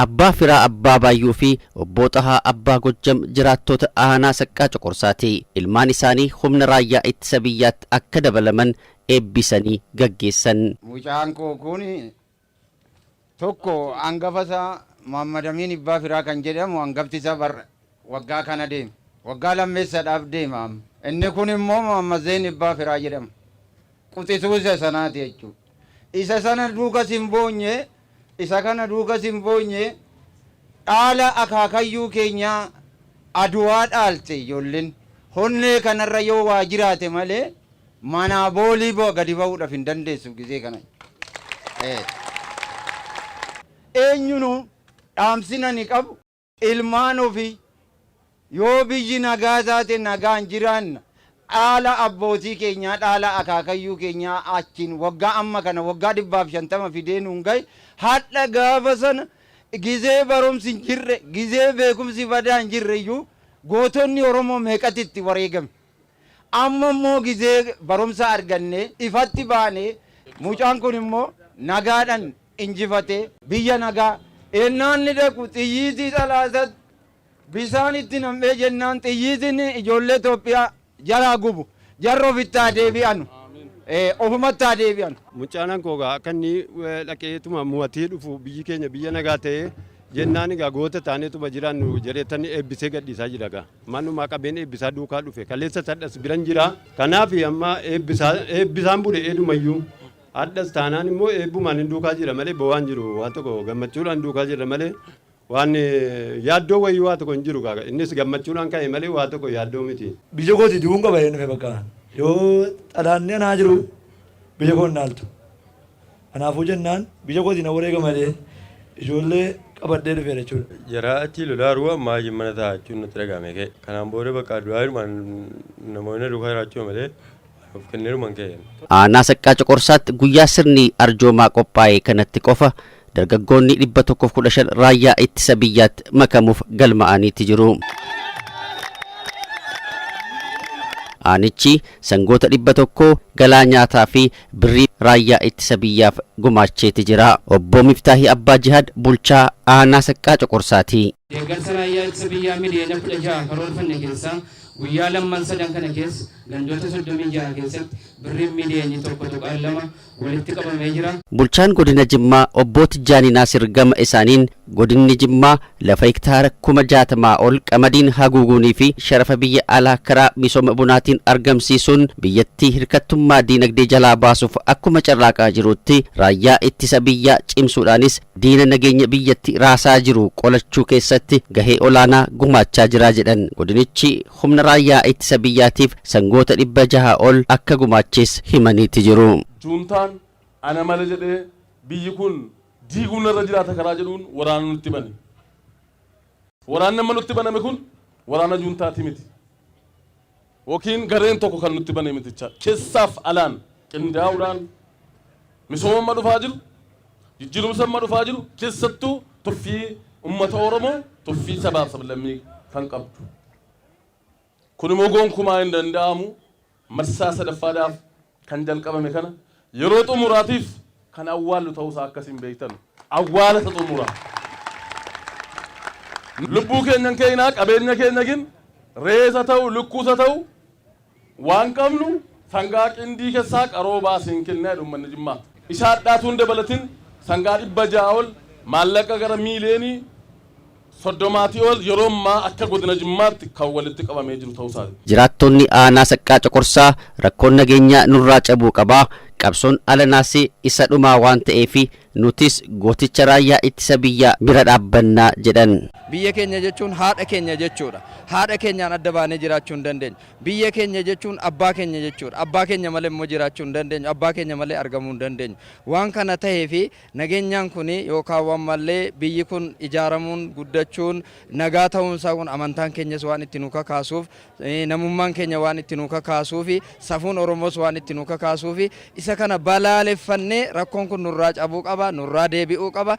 Abbaa Firaa Abbaa Baayyuu fi Obboo Xahaa Abbaa Gojjam jiraattoota aanaa Saqqaa Coqorsaati. Ilmaan isaanii humna raayyaa ittisa biyyaatti akka dabalaman eebbisanii gaggeessan. Mucaan koo kun tokko hangafa isaa Muhammad Amiin Ibbaa Firaa kan jedhamu hangafti isaa bar waggaa kana deema. Waggaa lammeessadhaaf deema amma. Inni kun immoo Muhammad Zeen Ibbaa Firaa jedhama. Quxisuu isa sanaati jechuudha. Isa sana duukas hin boonye, isa kana duukas hin boonye, dhaala akaakayyuu keenyaa Aduwaa dhaalte ijoolleen. Honnee kanarra yoo waa jiraate malee manaa boolii gadi ba'uudhaaf hin dandeessu gizee kana. Eenyunuu dhaamsina ni qabu. Ilmaan ofii yoo biyyi nagaa taate nagaan jiraanna. Dhaala abbootii keenyaa, dhaala akaakayyuu keenyaa achiin waggaa amma kana waggaa 150 fidee nuun gahe hadha gaafa sana gizee barumsi hin jirre, gizee beekumsi badaa hin jirre iyyuu gootonni Oromoo meeqatu itti wareegame. Amma immoo gizee barumsa argannee ifatti baanee mucaan kun immoo nagaadhan injifatee biyya nagaa ennaan ni dhaqu xiyyiitii xalaatatti bisaan itti nam'ee jennaan xiyyiitiin ijoollee Itoophiyaa jalaa gubu jarri ofitti haa deebi'anu ofumatti haa deebi'anu. Mucaanan koo egaa akka inni dhaqeetuma mo'atee dhufu biyyi keenya biyya nagaa ta'ee jennaan egaa goota taaneetuma jiraannu jedheetan eebbisee gadhiisaa jira egaa. Manumaa qabeen eebbisaa duukaa dhufe kaleessa sadhas biran jira. Kanaaf amma eebbisaan bule eedumayyuu. Hadhas taanaan immoo eebbumaan hin duukaa jira malee boo'aan jiru waan tokko gammachuudhaan duukaa jira malee waan yaaddoo wayii waa tokko hin jiru gaaga innis gammachuudhaan ka'e malee waa tokko yaaddoo miti. Biyya kooti du'uun qaba jedheen dhufe bakka. Yoo xalaanni anaa jiru biyya koo hin dhaaltu. Kanaafuu jennaan biyya kootii na wareega malee ijoollee qabadhee dhufeera jechuudha. Jaraa achii lolaaruu ammaa achi mana taa'aa jechuun natti dhaga'ame ka'e. Kanaan booda bakka du'aa hirumaan namoonni na duukaa jiraachuu malee of kenneeruman ka'e. Aanaa Saqqaa Coqorsaatti guyyaa sirni arjoomaa qophaa'e kanatti qofa dargaggoonni 115 raayyaa ittisa biyyaatti makamuuf galma'aniiti jiru. Aanichi sangoota 100 galaa nyaataa fi birrii raayyaa ittisa biyyaaf gumaacheeti jira. Obbo Miftaahii Abbaa Jihaad bulchaa aanaa Saqqaa Coqorsaati. Deeggarsa raayyaa ittisa biyyaa miliyoona 16 karoorfanne keessaa guyyaa lamman sadan kana keessa gandoota 36 keessatti birriin miliyoonni 1.2 walitti qabamee jira. Bulchaan Godina Jimmaa Obboo Tijjaanii Naasir gama isaaniin Godinni Jimmaa lafa hektaara 60,000 ol qamadiin haguuguunii fi sharafa biyya alaa karaa misooma bunaatiin argamsiisuun biyyattii hirkattummaa diinagdee jalaa baasuuf akkuma carraaqaa jirutti raayyaa ittisa biyyaa cimsuudhaanis diina nageenya biyyatti raasaa jiru qolachuu keessatti gahee olaanaa gumaachaa jira jedhan. Godinichi humna raayyaa ittisa biyyaatiif sangoota 600 ol akka gumaaches himaniiti jiru. Juuntaan ana male jedhee biyyi kun diiguun narra jiraata karaa jedhuun waraana nutti bane. Waraanni amma nutti baname kun waraana juuntaati miti. Yookiin gareen tokko kan nutti bane miti jecha. Keessaaf alaan qindaa'uudhaan misooma amma dhufaa jiru, jijjiirumsa amma dhufaa jiru keessattuu tuffii uummata Oromoo, tuffii sabaaf sablammii kan qabdu. Kun immoo gonkumaa hin danda'amu. Marsaa sadaffaadhaaf kan jalqabame kana yeroo xumuraatiif kan awwaallu ta'uusaa akka isin beektan. Awwaala isa xumuraa. Lubbuu keenya hin keenyaa qabeenya keenya gin re'ees haa ta'u lukkuus haa ta'u waan qabnu sangaa qindii kessaa qaroo baasee hin kennaa jedhu uummanni Jimmaa. Isa hadhaatuu hin dabalatin sangaa 600 ol maallaqa gara miiliyoonii 30tii ol yeroo ammaa akka godina Jimmaatti kan walitti qabamee jiru ta'uu isaati. Jiraattonni aanaa Saqqaa Coqorsaa rakkoon nageenyaa nurraa cabuu qaba, qabsoon alanaas isa dhumaa waan ta'eef nutis gooticha raayyaa ittisa biyyaa bira dhaabbanna jedhan. Biyya keenya jechuun haadha keenya jechuudha. Haadha keenyaan adda baanee jiraachuu hin dandeenyu. Biyya keenya jechuun abbaa keenya jechuudha. Abbaa keenya malee immoo jiraachuu hin dandeenyu. Abbaa keenya malee argamuu hin dandeenyu. Waan kana taheefi Nageenyaan kun yookaan ammallee biyyi kun ijaaramuun, guddachuun, nagaa ta'uun isaa kun amantaan keenyas waan itti nu kakaasuuf, namummaan keenya waan itti nu kakaasuufi, safuun Oromoos waan itti nu kakaasuufi isa kana balaaleffannee rakkoon kun nurraa cabuu qaba, nurraa deebi'uu qaba.